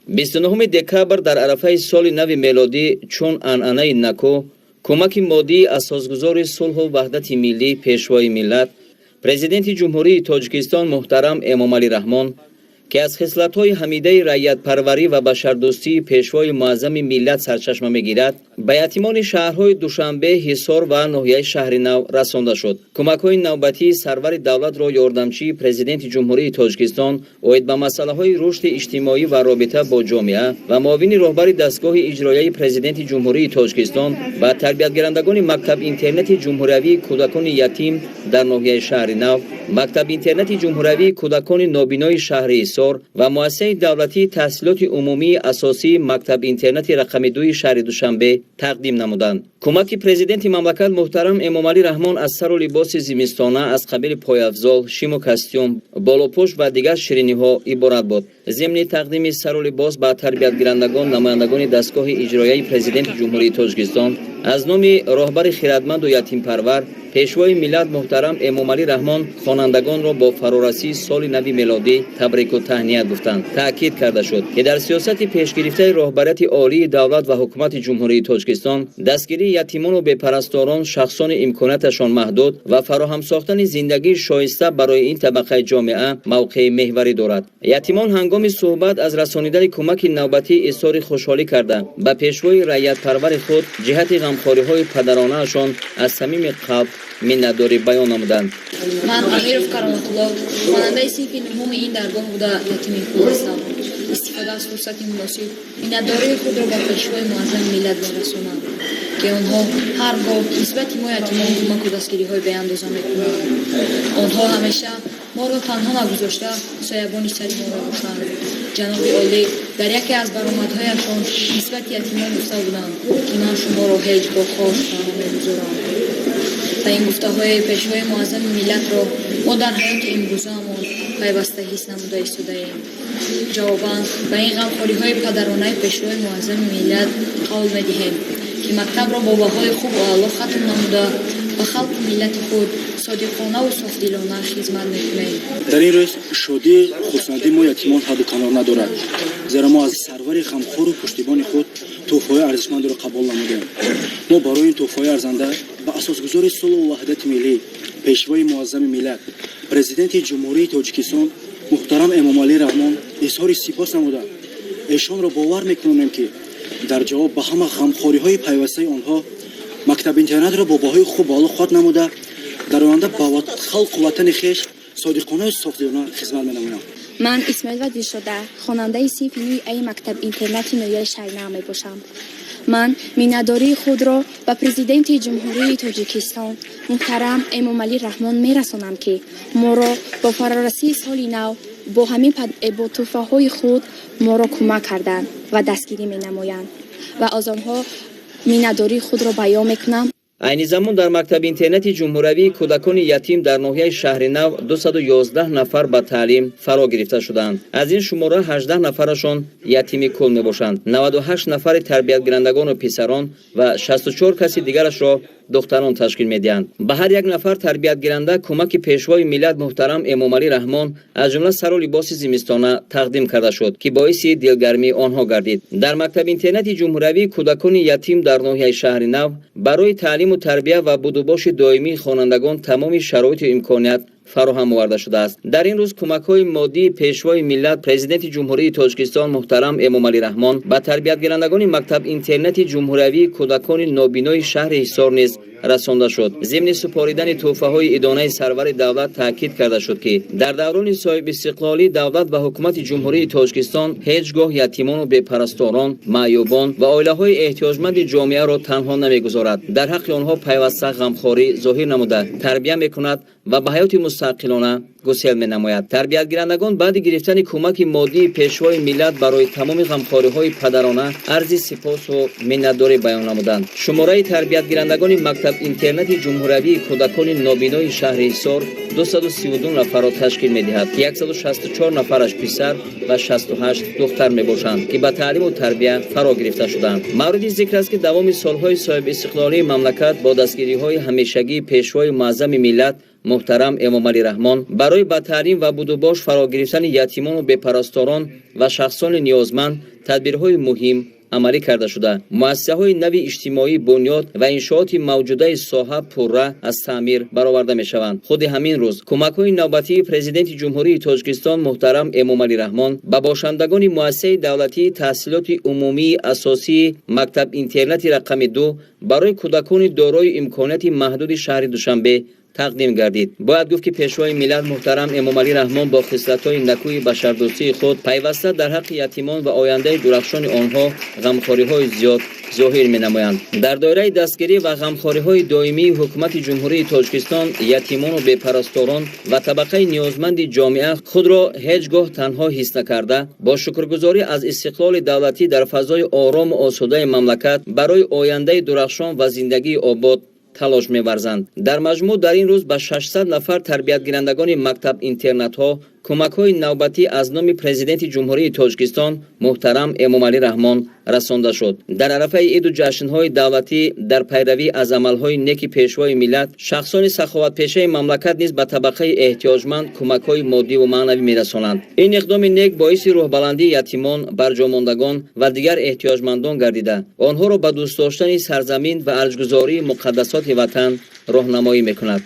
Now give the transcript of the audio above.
29 декабр дар арафаи соли нави мелодӣ, чун анъанаи накӯ, кӯмаки моддии асосгузори сулҳу ваҳдати миллӣ, Пешвои миллат, Президенти Ҷумҳурии Тоҷикистон муҳтарам Эмомалӣ Раҳмон, ки аз хислатҳои ҳамидаи раиятпарварӣ ва башардӯстии Пешвои муаззами миллат сарчашма мегирад, ба ятимони шаҳрҳои Душанбе, Ҳисор ва ноҳияи Шаҳри Нав расонда шуд. Кӯмакҳои навбатии сарвари давлатро ёрдамчии Президенти Ҷумҳурии Тоҷикистон оид ба масъалаҳои рушди иҷтимоӣ ва робита бо ҷомеа ва муовини роҳбари дастгоҳи иҷроияи Президенти Ҷумҳурии Тоҷикистон ба тарбиятгирандагони мактаб-интернати ҷумҳуриявии кӯдакони ятим дар ноҳияи Шаҳри Нав, мактаб-интернати ҷумҳуриявии кӯдакони нобинои шаҳри Ҳисор ва муассисаи давлатии таҳсилоти умумии асосии мактаб-интернати рақами 2-и шаҳри Душанбе тақдим намуданд. Кӯмаки Президенти мамлакат муҳтарам Эмомалӣ Раҳмон аз сару либоси зимистона аз қабили пойафзол, шиму костюм, болопӯш ва дигар шириниҳо иборат буд. Зимни тақдими сару либос ба тарбиятгирандагон, намояндагони дастгоҳи иҷроияи Президенти Ҷумҳурии Тоҷикистон аз номи роҳбари хиратманду ятимпарвар, Пешвои миллат муҳтарам Эмомалӣ Раҳмон хонандагонро бо фарорасии соли нави мелодӣ табрику таҳният гуфтанд. Таъкид карда шуд, ки дар сиёсати пешгирифтаи роҳбарияти олии давлат ва ҳукумати Ҷумҳурии Тоҷикистон дастгирии ятимону бепарасторон, шахсони имконияташон маҳдуд ва фароҳам сохтани зиндагии шоиста барои ин табақаи ҷомеа мавқеи меҳварӣ дорад. Ятимон ҳангоми суҳбат аз расонидани кӯмаки навбатӣ изҳори хушҳолӣ карда, ба пешвои раиятпарвари худ ҷиҳати ғамхориҳои падаронаашон аз самими қалб миннатдорӣ баён намуданд. Ман Амиров Кароматулло, хонандаи синфи нуҳуми ин даргоҳ буда, ятими кул ҳастам. Истифода аз фурсати муносиб, миннатдории худро ба Пешвои муаззами миллат мерасонам, ки онҳо ҳар гоҳ нисбати мо ятимон кӯмаку дастгириҳои беандоза мекунанд. Онҳо ҳамеша моро танҳо нагузошта, соябони сари мо мебошанд. Ҷаноби олӣ дар яке аз баромадҳояшон нисбати ятимон гуфта буданд, ки ман шуморо ҳеҷ гоҳ хор намегузорам, ва ин гуфтаҳои Пешвои муаззами миллатро мо дар ҳаёти имрӯзаамон пайваста ҳис намуда истодаем. Ҷавобан ба ин ғамхориҳои падаронаи Пешвои муаззами миллат қавл медиҳем, ки мактабро бо баҳои хубу аъло хатм намуда, ба халқу миллати худ содиқонаву софдилона хизмат мекунем. Дар ин рӯз шодии хурсандии мо ятимон ҳадду канор надорад, зеро мо аз сарвари ғамхору пуштибони худ тӯҳфаҳои арзишмандро қабул намудем. Мо барои ин тӯҳфаҳои арзанда ба асосгузори сулҳу ваҳдати миллӣ, Пешвои муаззами миллат, Президенти Ҷумҳурии Тоҷикистон муҳтарам Эмомалӣ Раҳмон изҳори сипос намуда, эшонро бовар мекунонем, ки дар ҷавоб ба ҳама ғамхориҳои пайвастаи онҳо мактаб-интернатро бо баҳои хубу аъло хатм намуда, дар оянда ба халқу ватани хеш содиқонаю софдилона хизмат менамоям. Ман Исмоилова Дилшода, хонандаи синфи нӯи аи мактаб-интернати ноҳияи Шаҳринав мебошам. Ман миннатдории худро ба Президенти Ҷумҳурии Тоҷикистон муҳтарам Эмомалӣ Раҳмон мерасонам, ки моро бо фарорасии соли нав бо ҳамин бо тӯҳфаҳои худ моро кӯмак карданд ва дастгирӣ менамоянд ва аз онҳо миннатдории худро баён мекунам. Айни замон дар мактаби-интернати ҷумҳуриявии кӯдакони ятим дар ноҳияи Шаҳри Нав 211 нафар ба таълим фаро гирифта шудаанд. Аз ин шумора 18 нафарашон ятими кул мебошанд, 98 нафари тарбиятгирандагону писарон ва 64 каси дигарашро духтарон ташкил медиҳанд. Ба ҳар як нафар тарбиятгиранда кӯмаки Пешвои миллат муҳтарам Эмомалӣ Раҳмон аз ҷумла сару либоси зимистона тақдим карда шуд, ки боиси дилгармии онҳо гардид. Дар мактаби-интернати ҷумҳуриявии кӯдакони ятим дар ноҳияи Шаҳри Нав барои таълиму тарбия ва будубоши доимии хонандагон тамоми шароиту имконият фароҳам оварда шудааст. Дар ин рӯз кӯмакҳои моддии Пешвои миллат, Президенти Ҷумҳурии Тоҷикистон муҳтарам Эмомалӣ Раҳмон ба тарбиятгирандагони мактаб-интернати ҷумҳуриявии кӯдакони нобинои шаҳри Ҳисор низ расонда шуд. Зимни супоридани тӯҳфаҳои идонаи сарвари давлат таъкид карда шуд, ки дар даврони соҳибистиқлолӣ давлат ва ҳукумати Ҷумҳурии Тоҷикистон ҳеҷ гоҳ ятимону бепарасторон, маъюбон ва оилаҳои эҳтиёҷманди ҷомеаро танҳо намегузорад, дар ҳаққи онҳо пайваста ғамхорӣ зоҳир намуда, тарбия мекунад ва ба ҳаёти мустақилона гусел менамояд. Тарбиятгирандагон баъди гирифтани кӯмаки моддии Пешвои миллат барои тамоми ғамхориҳои падарона арзи сипосу миннатдорӣ баён намуданд. Шумораи тарбиятгирандагони мактаб-интернати ҷумҳуриявии кӯдакони нобинои шаҳри Ҳисор 232 нафарро ташкил медиҳад, ки 164 нафараш писар ва 68 духтар мебошанд, ки ба таълиму тарбия фаро гирифта шудаанд. Мавриди зикр аст, ки давоми солҳои соҳибистиқлолии мамлакат бо дастгириҳои ҳамешагии Пешвои муаззами миллат Муҳтарам Эмомалӣ Раҳмон барои ба таълим ва будубош фаро гирифтани ятимону бепарасторон ва шахсони ниёзманд тадбирҳои муҳим амалӣ карда шуда, муассисаҳои нави иҷтимоӣ бунёд ва иншооти мавҷудаи соҳа пурра аз таъмир бароварда мешаванд. Худи ҳамин рӯз кӯмакҳои навбатии Президенти Ҷумҳурии Тоҷикистон муҳтарам Эмомалӣ Раҳмон ба бошандагони муассисаи давлатии таҳсилоти умумии асосии мактаб-интернати рақами 2 барои кӯдакони дорои имконияти маҳдуди шаҳри Душанбе тақдим гардид. Бояд гуфт, ки Пешвои миллат муҳтарам Эмомалӣ Раҳмон бо хислатҳои накӯи башардӯстии худ пайваста дар ҳаққи ятимон ва ояндаи дурахшони онҳо ғамхориҳои зиёд зоҳир менамоянд. Дар доираи дастгирӣ ва ғамхориҳои доимии Ҳукумати Ҷумҳурии Тоҷикистон ятимону бепарасторон ва табақаи ниёзманди ҷомеа худро ҳеҷ гоҳ танҳо ҳис накарда, бо шукргузорӣ аз истиқлоли давлатӣ дар фазои орому осудаи мамлакат барои ояндаи дурахшон ва зиндагии обод талош меварзанд. Дар маҷмӯъ дар ин рӯз ба 600 нафар тарбиятгирандагони мактаб-интернатҳо кӯмакҳои навбатӣ аз номи Президенти Ҷумҳурии Тоҷикистон муҳтарам Эмомалӣ Раҳмон расонда шуд. Дар арафаи иду ҷашнҳои давлатӣ, дар пайравӣ аз амалҳои неки Пешвои миллат, шахсони саховатпешаи мамлакат низ ба табақаи эҳтиёҷманд кӯмакҳои моддиву маънавӣ мерасонанд. Ин иқдоми нек боиси рӯҳбаландии ятимон, барҷомондагон ва дигар эҳтиёҷмандон гардида, онҳоро ба дӯст доштани сарзамин ва арҷгузории муқаддасоти ватан роҳнамоӣ мекунад.